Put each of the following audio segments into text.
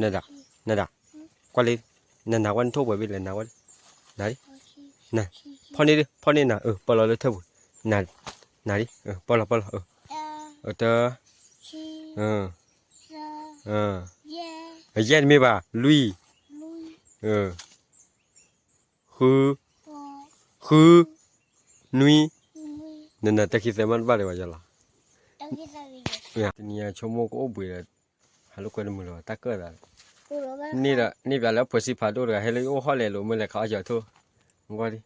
နဒၣ်, နဒၣ်, ကွၢ်လံ, နနၤဝဲနထိၣ်ပှဲၤဘ့ၣ်လဲၣ် နၤဝဲ, နၤ, ဖီၣ်န့ၢ်ဒုး ဖီၣ်န့ၢ်နၤ အၢ ပၢၢ်လီၤလၢထၢၣ်ပူၤ, နၤ, နၤဒ်, ပၢၢ်လီၤ ပၢၢ်လီၤ, အတၢ, ယဲၢ်တမ့ၢ်ဘၣ် လွံၢ်, ဃု, ဃု, နွံ, နနၤတၢ်ခံသၢမးတဘၣ်လၢၤဘၣ်ယလီၤ, တနံၤအံၤဆိကမိၣ်ကအိၣ်ဘှံးဒီး ဟးလိာ်ကွဲတမုာ်လၢၤဘၣ် တၢ်ကၢၣ်သး, န့ၣ်ဒီး န့ၣ်ပျးလၢအဖှဲးစံဖးဒိၣ်တဂၤ ဟဲလၢယအိၣ်ဟီၣ်လဲၤလိာ်မ့ၢ်လဲၤခးအီၣ်ကၠီၤထိၣ်, ကွၢ်ဒ်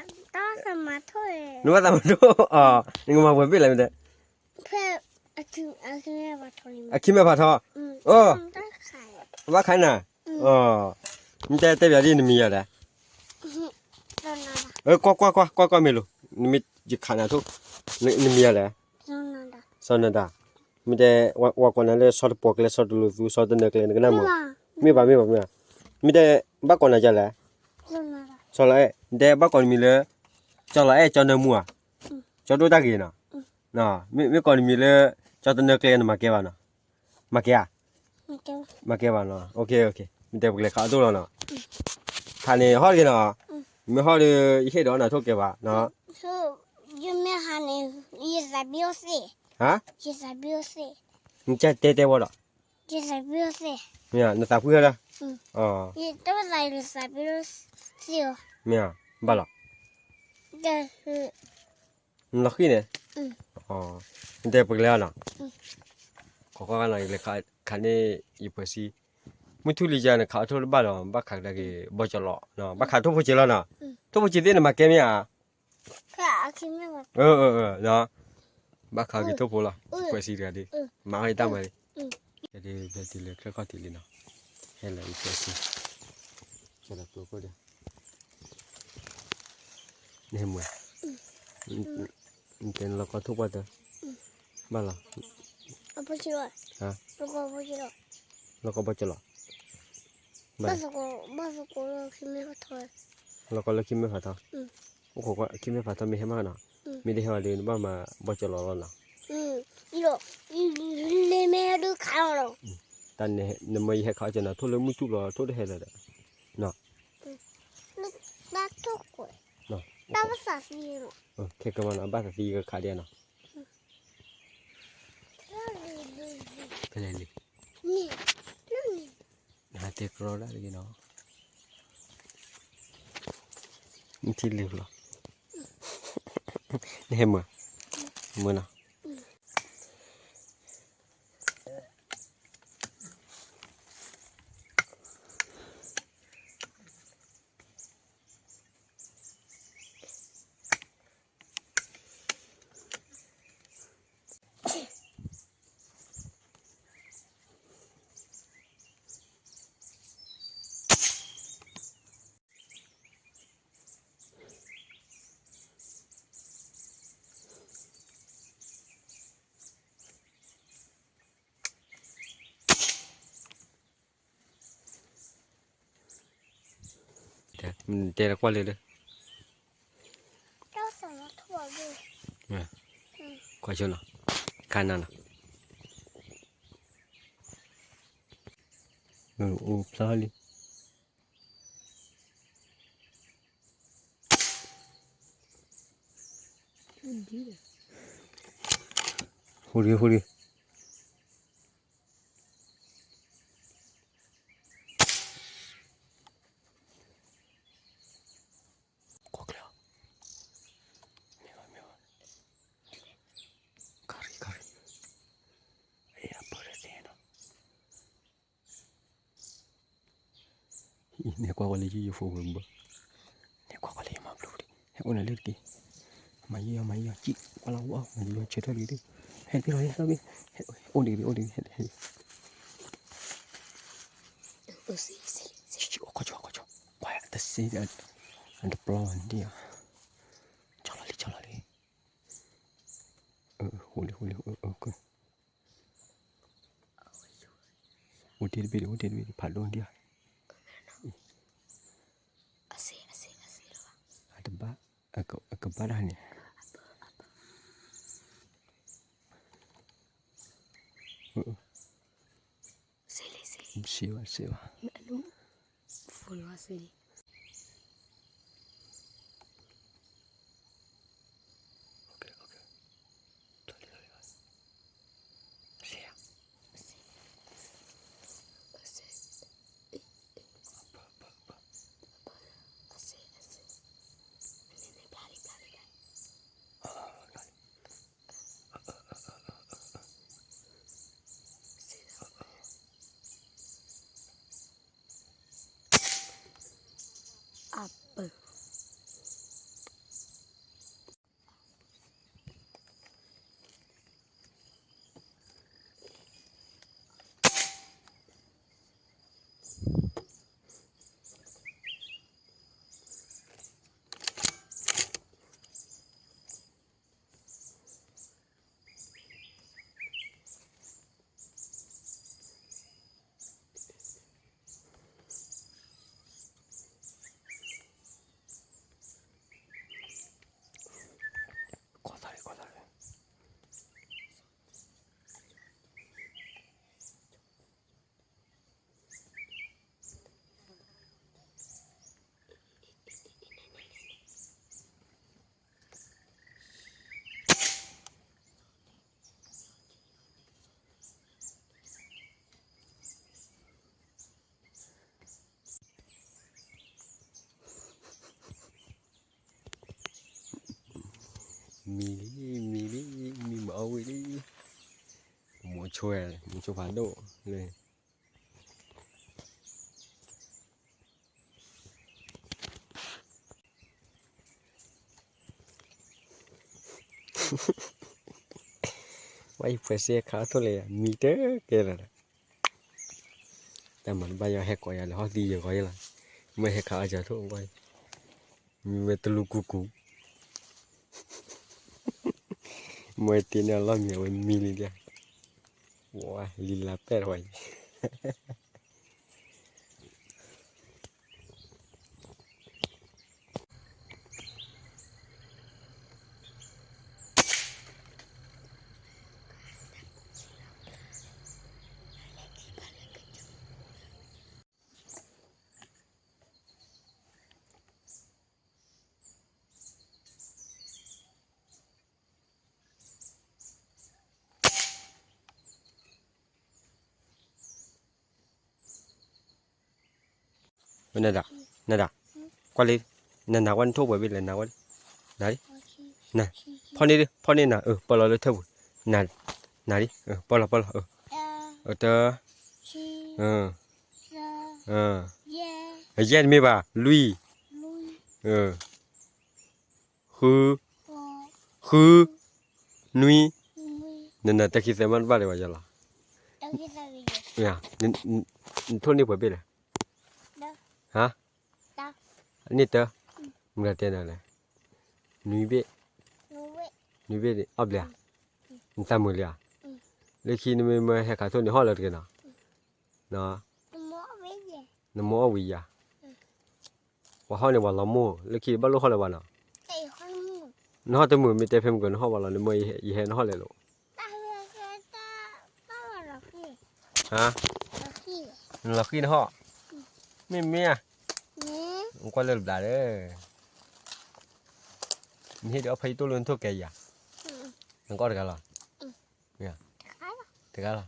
နဘၣ်သးမၤဒိၣ်အီၤ, နကမၤပှဲၤဘ့ၣ်လဲၣ်မ့ၢ်တဲ, အခံမဲာ်ဖးထီ, အိၣ်, ဘၣ်ခါနၤ, အိၣ်, မ့ၢ်တဲတဲပျးဒ်နမံၤယၤလဲၣ်, ကွၢ်ကွၢ်ကွၢ်ကွၢ်ကွၢ်မ့ၢ်လိၤ, နမ့ၢ်ယခးနၤထိၣ်, နမံၤယၤလဲၣ်, စီၤနဒါ, မ့ၢ်တဲ, ဝဲကိးနၤလၢစီၤတပှီၤကျဲ စီၤတလိာ်သူ စီၤတနၢၤကျဲ နကနၣ်မး, မ့ၢ်ဘၣ်မ့ၢ်ဘၣ်မ့ၢ်ဘၣ်, မ့ၢ်တဲ, ဘၣ်ကိးနၤယၤလဲၣ်, စီၤလီၤအဲၣ်, တဲဘၣ်ကိးနမံၤလၢ, စီၤလီၤအဲၣ် ကၠီနၢမူဧါ, ကၠီဒိၣ်တၢ်ဂ့ၤနီၤ, မ့ၢ်ကိးနမံၤလၢ, ကၠီတနၢၤကျဲ နမၤကဲဘၣ်နီၤ, မၤကဲဧါ, မၤကဲဘၣ်နီၤ, မ့ၢ်တဲပကလဲၤခးအဒိၣ်လီၤနီၤ, ခးန့ၣ်ဟီၣ်တဂ့ၤနီၤ, မ့ၢ်ဟီၣ်ဒီး ယဟ့ၣ်ဒီးနၤထိၣ်ကဲဘၣ်နီၤ, ယမ့ၢ်ဟးန့ၣ်, ယသးဘံၣ်အိၣ်သ့ၣ်, ယသးဘံၣ်အိၣ်သ့ၣ်, နကတဲတဲဝဲဒီး, ယသးဘံၣ်အိၣ်သ့ၣ်, မ့ၢ်နသးဖှံၣ်ဟဲလၢ, ယတသးယသးဘံၣ်အိၣ်သ့ၣ်, မ့ၢ်, ဘၣ်လီၤ, နလီၤဃံၣ်န့ၣ်, နတဲပကလဲၤအီၤနီၤ, ခီခီနီၤ ယလဲၤခးန့ၢ်ယဖှဲးစံ, မုၢ်ထူၣ်လံယၤန့ၣ် ခးအီၣ်ထိၣ်တဘၣ်ဒီး ဘၣ်ခးကဒါက့ၤ ဘီကၠီၤလီၤ, ဘၣ်ခးထိၣ်ဖိစ့လီၤနီၤ, ထိၣ်ဖိစ့သ့ၣ်န့ၣ် မၤကဲမ့ၢ်ဧါ, ဘၣ်ခးက့ၤထိၣ်ဖိလီၤ, ပှဲၤစံတဂၤဒ်, မၤအီၣ်ယတၢ်မၤလံ, ဒ်ဖဲတုၤလၢချၢၣ်ခီၣ်ထံးလံနီၤ, ဟဲလၢယဖှဲးစံ, ကၢ်ဒီးပျိခိၣ်ဒီး နဟဲမုာ်, နတဲနလီၤကီထိၣ်ပှၢ်တၢၢ်, ဘၣ်လီၤ, လီၤကီဘီကလီၤ, လီၤကီလၢခံမဲၢ်ဖးထီ, အိၣ်ခိးကွၢ်ခံမဲၢ်ဖးထီမ့ၢ်ဟဲမးနီၤ, မ့ၢ်တဟဲဘၣ်ဒီး နဘၣ်မၤဘီကလီၤလီၤနီၤ, လ့မဲဒုးခးလီၤ, တၢ်နမ့ၢ်ယဟဲခးအီၣ်ကၠီၤနီၤ ထိၣ်လၢမုၢ်တူၢ်လီၤ ထိၣ်တဟဲလၢၤဒီး, တၢ်ထိၣ်ကွဲး, တၢ်ဘၣ်သးသံလီၤ, ခဲကမၤနီၤ အဘၣ်သးသံကခးဒ်နီၤ, ဖဲလဲၣ်လံ, နဟးတဲကြီဒၣ်တဂ့ၤနီၤ, နထံၣ်လံလီၤ, နဟဲမုာ်, မုာ်နီၤ. တဲလၢကွၢ်လၢလၢ, ကွၢ်ဆိနီၤ, ခါနၤနီၤ, အိၣ်ဖျါလံ. ဟူးရံ ဟူးရံ. ကွၢ်ကျဲၤ, မ့ၢ်ဘၣ် မ့ၢ်ဘၣ်, ခါရံ ခါရံ, အပၢၢ်တသ့နီၤ. နဲကွၢ်ကွၢ်လၢယိယိဖိဝဲဘၣ်, နဲကွၢ်ကွၢ်လၢယမၤဘျူးဒံး, ဟဲအိၣ်နၤလၢတက့ၢ်, မၤယိယိ မၤယိယိ ကံၣ် ကွၢ်လီၤဝဲအီၣ် မၤယိယိ ဆၢထၢၣ်တက့ၢ်, ဟဲတဘ့ၣ်လီၤ ဟဲတဘ့ၣ်, အိၣ်တက့ၢ် အိၣ်တက့ၢ်, ဟဲ ဟဲ, အိၣ်ခီၣ်ခီၣ်ခီၣ်, ကွၢ်တစ့, အတပျီဒံး, ကၠီလီၤလံ ကၠီလီၤလံ, ဟူးလံ ဟူးလံ, အိၣ်တ့ၢ်တဘ့ၣ်ဒံး အိၣ်တ့ၢ်တဘ့ၣ်ဒံး ဖးဒိၣ်ဒံးဧါ, အတဘၣ်, အကဘၣ်တၢ်န့ၣ်, အ စ့လံ, စ့လံ, စ့ဘၣ်, စ့ဘၣ်, အလူ, ဖိလီၤစ့လံ. အပၢ် မံလံ, မံလံ, မံမၤအီၣ်ဝံၤလံ, မိၤဆိ, မိၤဆိဖးဒိၣ်လၢ ဝဲအံၤဖှဲးစ့ခးထိၣ်လဲၣ် မံတကဲလၢာ်ဒီး, တၢ်မၤတဘၣ်ယီၤဟဲကိးယၤလၢဟီၣ်သံယဂီၤယလီၤ, မ့ၢ်ဟဲခးအီၣ်ကထိၣ်, မံဝဲတလူကူကူ, မ့ၢ်တ့န့ၢ်အလီၢ်မံၤအဝဲမံလံဒၣ်, ဝဲလံလါပဲၢ်တဝဲအံၤ နဒၣ်, နဒၣ်, ကွၢ်လံ, နနၤဝဲနထိၣ်ပှဲၤဘ့ၣ်လဲၣ် နၤဝဲ, နၤလံ, န, ဖီၣ်န့ၢ်ဒုး ဖီၣ်န့ၢ်နၤ အၢ ပၢၢ်လီၤလၢထၢၣ်ပူၤ, န, နၤလံ ပၢၢ်လီၤပၢၢ်လီၤ, အတ, ယဲၢ်တမ့ၢ်ဘၣ် လွံၢ်, ဃု, ဃု, နွံ, နနၤတၢ်ခံသၢမးတဘၣ်ဒံးဘၣ်ယလီၤ, နထိၣ်န့ၢ်ပှဲၤဘ့ၣ်လဲၣ်, ဟါ, န့ၢ်တၢ, မုၢ်ဂၤတဲနၤလဲၣ်, နွံဘ့ၣ်, နွံဘ့ၣ်အီၣ်ဘျဲၣ်ဧါ, နသးမုာ်လံဧါ, လၢခံနမ့ၢ်မၢဟဲခးထိၣ်န့ၣ်ဟီၣ်လၢတဂ့ၤနီၤ, နမိၢ်အီၣ်ဝံၤယၤ ပှၤဟီၣ်န့ၣ်ပှၤလီၤမိၢ် လၢခံဘၣ်လိၣ်ဟီၣ်လၢၤဘၣ်နီၤ, နဟီၣ်တမုာ် မ့ၢ်တဲဖဲမုၢ်ကီးနဟီၣ်ဘၣ်လီၤ နမၢယဟဲနဟီၣ်လဲၣ်လိၤ, ဟါ, နလီၤဃံၢ်နဟီၣ်, မ့ၢ်မ့ၢ်ဧါ, နကွၢ်လၢတဘျးဒီး, နဟ့ၣ်ဒီးအီၣ်ဖဲယတိၢ်လၢနထိၣ်ကဲယၤ, နကအီၣ်တဂၤလီၤ, တဂၤလီၤ,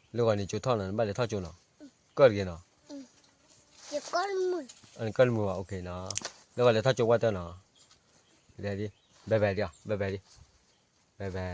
လၢဂီၤန့ၣ်ကၠိထီၣ်နီၤ နဘၣ်လဲၤထီၣ်ကၠိနီၤ, ကၢၢ်တဂ့ၤနီၤ, နကၢၢ်တမုာ်ဘၣ် OKနီၤ, လၢဂီၤလဲၤထီၣ်ကၠိဝဲတၢ်နီၤ, ဘဲဘဲဒံး, ဘဲဘဲဒံး, ဘဲဘဲ